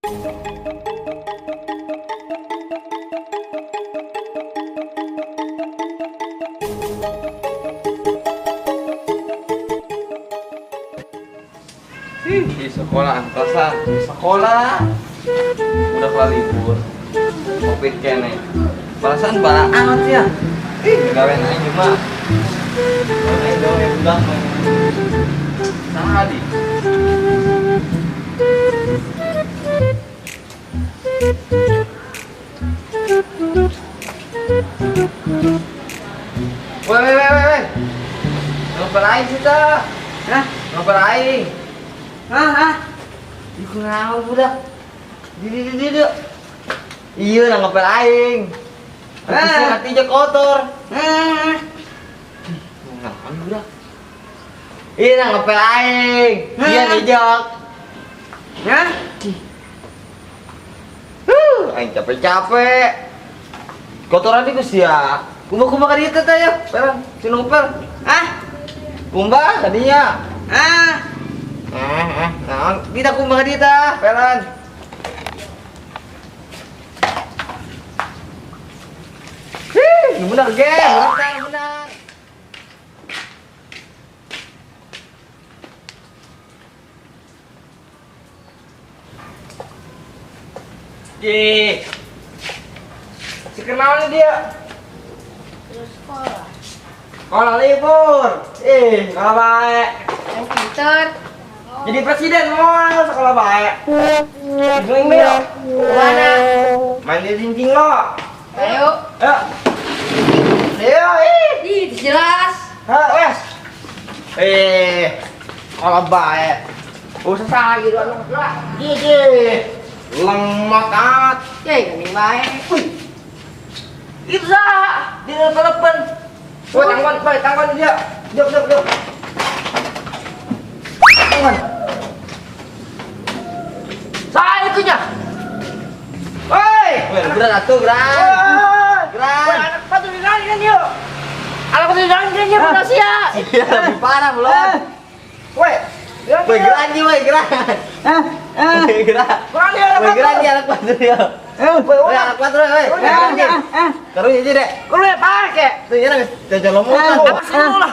Ih, di sekolah angkasa, sekolah udah kelar libur, covid kene. Perasaan barang sih ya. Ih, gawe aing cuma. Aing gawe budak. Saha di? Woi, woi, woi, woi. Ngapel aing sih ta? Hah? Ngapel aing. Hah? Hah? Ih, kunaon budak? Di di di di. di. Iya, nah ngepel aing. Ah. Hati hatinya kotor. Hah? Ngapain budak? Iya, nah ngepel aing. Iya, Ah. nijok. Hah? Huh, aing capek-capek. Kotoran iku sia. Kumbah-kumbah ka dieu teh ya, pelan. Sinu ngepel. Hah? Kumbah tadinya. Ah? Naon? Kita kumbah ka dieu tah, pelan. Hih, nu bener ge, bener bener. Ih. Si kenalnya dia. Terus sekolah. Sekolah libur. Ih, sekolah baik. Yang pinter. Jadi presiden mau sekolah baik. Main bel. Mana? Main di cincin lo. Ayo. Ayo. Ayo, ih. Ih, jelas. Hah, wes. Eh, sekolah baik. Usah lagi dua anak. Gigi. Lemot amat. Ya, gini baik. Wih. Itu sah. Dia telepon. Woi, tangguan, woi, tangguan dia. Jok, jok, jok. Tangguan. Saya itunya. Woi. Woi, berat atuh, geran. Woi. Geran. Woi, anak satu di dalam kan yuk. Anak satu di dalam kan yuk, manusia. Iya, lebih parah belum. Woi. Woi, geran ji, woi, geran. Woi, geran. Geran dia, anak Woi, geran batu. ji, anak batu dia. Woi, Woi, anak batu, woi. Geran ji. Karunya ji, Dek. Lu ya pakai. Tuh, ya geus jajan lomot. Awas dulu lah.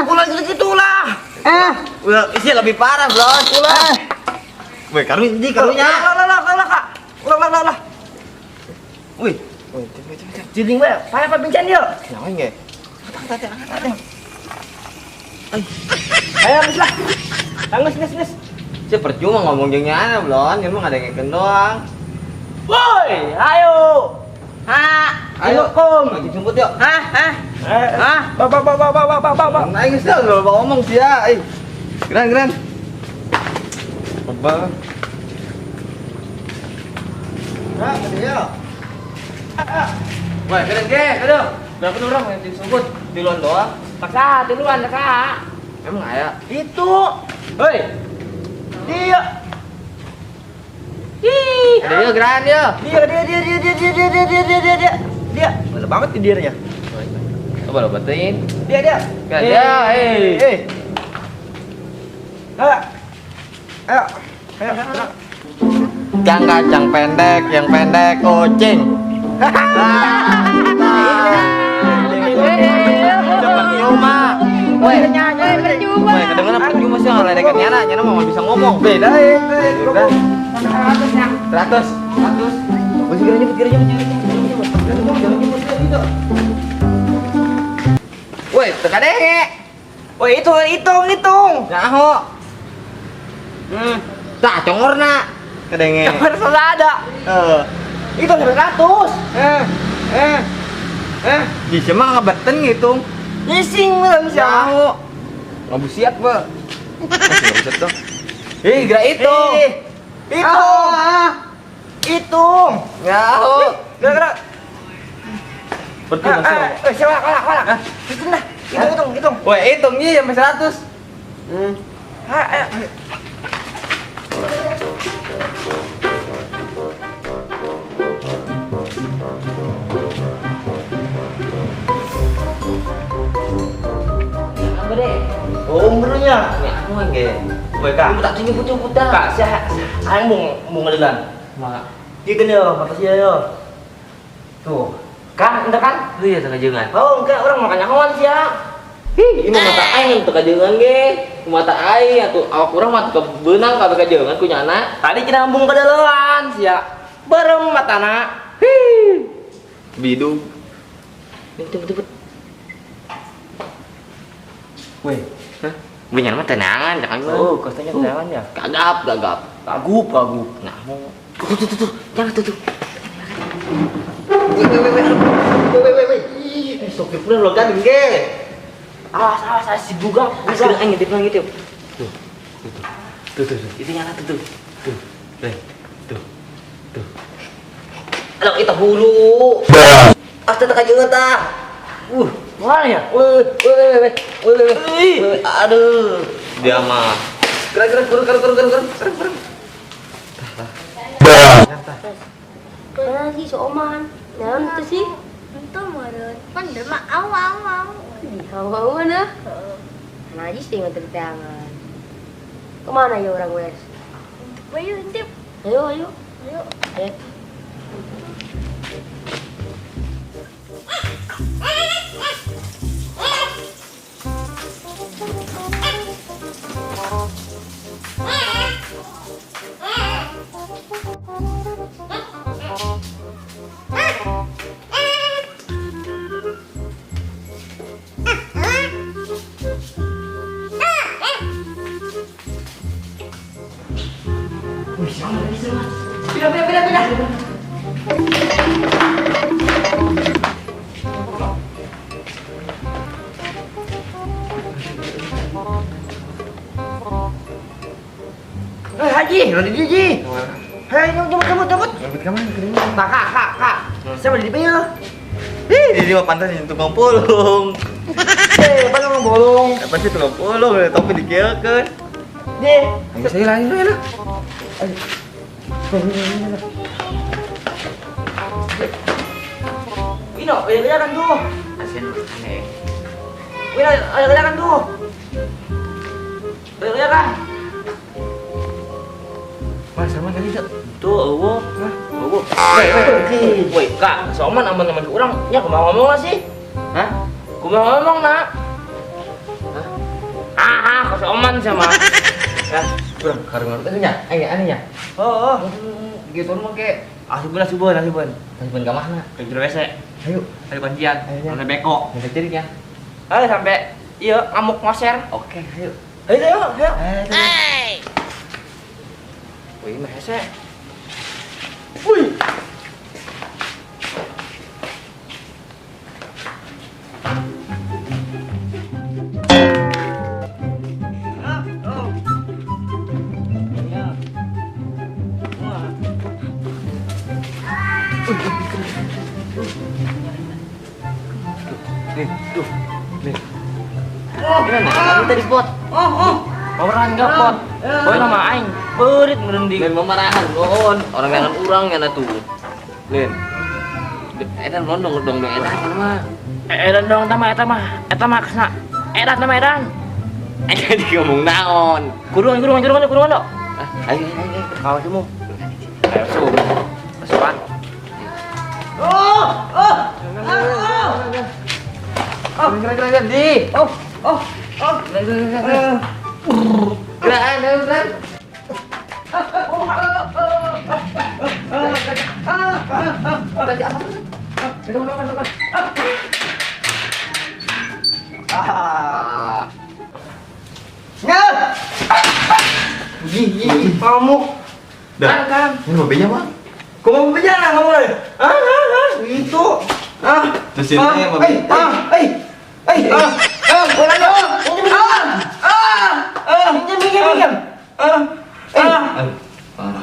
Ulah gitu-gitu lah. Udah, isi lebih parah, belum. Ulah. Woi, karunya ji, karunya. Lah lah lah lah kak. Lah lah lah lah. Wih. Woi, cepet, cepet, cepet. Jiding bae, payah apa pingsan dia? Jangan ge. Angkat, angkat, angkat. Ayo habis lah. Tanggus, nges, nges. Sih percuma ngomong jeung nyana, belum. Emang ada yang ngeken doang. Woi, ayo. Ha. Ayo, Kom. Lagi jemput yuk. Hah, hah. Hah? Ba ba ba ba ba ba ba ba. Nah, geus dah, udah ngomong sih ya. Eh. Geran, geran. Bebal. Nah, ke dia. Woi, keren ge, keren. Berapa tuh orang yang disebut di luar doang? Paksa, duluan kak. Emang aya? Itu. Hoi. Dia. Ih. Ada yuk, geran yuk. Dia dia dia dia dia dia dia dia dia dia dia dia. Dia. Mana banget nih dia. Coba lo batin. Dia dia. Geran dia, eh. Eh. Ayo. Ayo. Ayo. Kacang kacang pendek, yang pendek kucing. Cepet nyuma. Woi, percuma. Woi, kedengeran percuma sih ngeledekan nyana, nyana mah nggak bisa ngomong. Beda ya. Beda. 100, 100. Woi, segera nyebut, segera nyebut, segera nyebut, segera nyebut, segera nyebut. Woi, teka deh. Woi, hitung, hitung, hitung. Nyaho. Tah, congorna. Kedenge. Congor sudah ada. Heeh. Hitung 100. Di mah ngebeten ngitung. Ngising belum sih. Nyaho. Ngabusiat, Pak. Ngabusiat tuh. Ih, gerak hitung. Hitung. Hitung. Nyaho. Gerak-gerak. Percuma sih. Siapa, kalah, kalah. Hitung dah. Hitung, hitung, hitung. Woi, hitung nih sampai 100. Ha, ayo. Apa deh? Oh, umurnya. Ini aku nge. Woi, Kak. Tak nyebut-nyebut dah. Kak, saya Aing mau ngadilan. Maka. Ieu geus mata sia yo. Tuh. Kan, ente kan? Iya, teu kajeungan. Oh, enggak, orang makan nyahoan sia. Ih, ini mata aing teu kajeungan ge. Mata aing atuh awak urang mah teu beunang kabeh kajeungan ku nyana. Tadi kita ngambung ke dalean sia. Berem matana. Hi. Bidung. Tunggu, tunggu. Weh, hah? Benyana mah tenangan, jangan mah. Oh, kosnya tenangan ya. Gagap, gagap. Kagup, kagup. Nah, mau. Tuh, tuh, tuh, tuh. Jangan tuh, tuh. Weh, weh, weh, weh, weh, weh. Ih, sok pula lo gading ge. Awas, awas, awas, si gugap. Awas, aing ngintip, ngintip. Tuh, tuh, tuh. Tuh, tuh, tuh. Itu nyala tuh, tuh. Tuh. Weh, tuh. Tuh. Aduh, itu hulu. Awas, tetep aja tah. Mana ya? Weh, weh, weh, weh, weh. Aduh. Dia mah. Gerak, gerak, gerak, gerak, gerak, gerak, gerak, gerak. Mana sih soman? Naon itu sih? Itu meureun. Pan deui mah aw-aw. Di aw-aw mana? Mana aja sih nganter tangan. Kemana ya orang wes? Ayo intip. Ayo, ayo. Ayo. Ayo. Pindah, pindah, pindah, pindah. Haji, lo di Haji. Hei, jemput, jemput, jemput. Jemput ke mana? Nah, kak, kak, kak. Saya mau di DP ya. Ih, di mah pantas tukang pulung. Eh, apa tukang pulung? Apa sih tukang pulung? Topi dikeulkeun. Deh. Ayo saya lain dulu ya. Wino, ada kerjaan tuh. Asin, aneh. Wino, ada kerjaan tuh. Ada kerjaan. Mas, sama tadi tuh. Tuh, eueuh. Hah? Eueuh. Woi, woi, Kak, soman aman-aman ke urang. Ya kumaha ngomong lah sih? Hah? Kumaha ngomong, Nak? Hah? Ah, ah, soman sama. Ya, kurang karungan teh nya. Aing aneh nya. Oh, oh. Gitu mah ke asubun, asubun, asubun. Asubun ka mana? Ke jero WC. Ayo, ayo kuncian. Sampai beko. Sampai cirinya. Ayo sampai iya ngamuk ngoser. Oke, ayo. Ayo, ayo, ayo. Hey. Wih, mah hese. Wih. Nih, tuh. Nih. Oh, gimana? Kamu tadi pot. Oh, oh. Mamaran enggak pot. Boy nama aing. Beurit meureun di. Lin mamarahan gon. Orang jangan urang nya tuh. Lin. Edan londong dong dong edan mah. Edan dong tama eta mah. Eta mah kesna. Edan nama edan. Jadi ngomong naon? Kurungan kurungan kurungan kurungan dok. Ayo ayo ayo. Kawas umum. Ayo sum. Masukan. Oh, oh. Oh. Oh, gerak gerak di. Oh, oh, oh. Gerak gerak gerak. Gerak gerak. Kamu. Dah. Kan. Ini mobilnya, Bang. Kok mau mobilnya kamu lagi? Ah, ah, ah. Itu. Ah. Terus ini mobil. Ah, eh. Eh, ah, ah, boleh ah, ah, ah, minjem, minjem, minjem, ah, ah,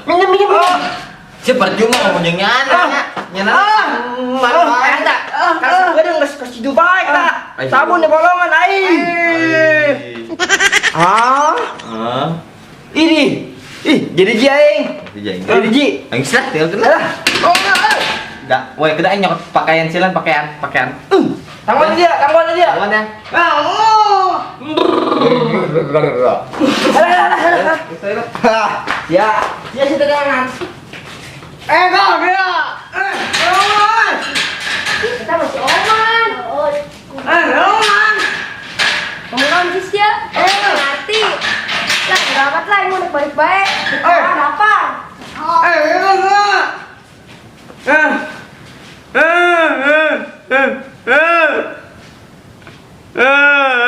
minjem, minjem, minjem. Si percuma ngomong jeung nyana, nyana, mana, tak, kasih gue dong, kasih Dubai, tak, sabun di bolongan, ai, ah, ini, ih, jadi ji aing, jadi ji, aing sah, tinggal kena, oh, enggak, woi, kena aing nyokot pakaian silan, pakaian, pakaian. Tangguan dia, tangguan dia. Tangguan ya. Ah, oh. Ya. Ya sudah tangan. Eh, kok dia? Eh, Oman. Kita masih Oman. Oh, Eh, Oman. Ngomong naon sih ya? Eh. Ngerti. Lah, berangkat lah, ini mau balik baik. Eh. Apa? oh. Eh, enggak. Eh. Eh, eh, eh, eh. Eh.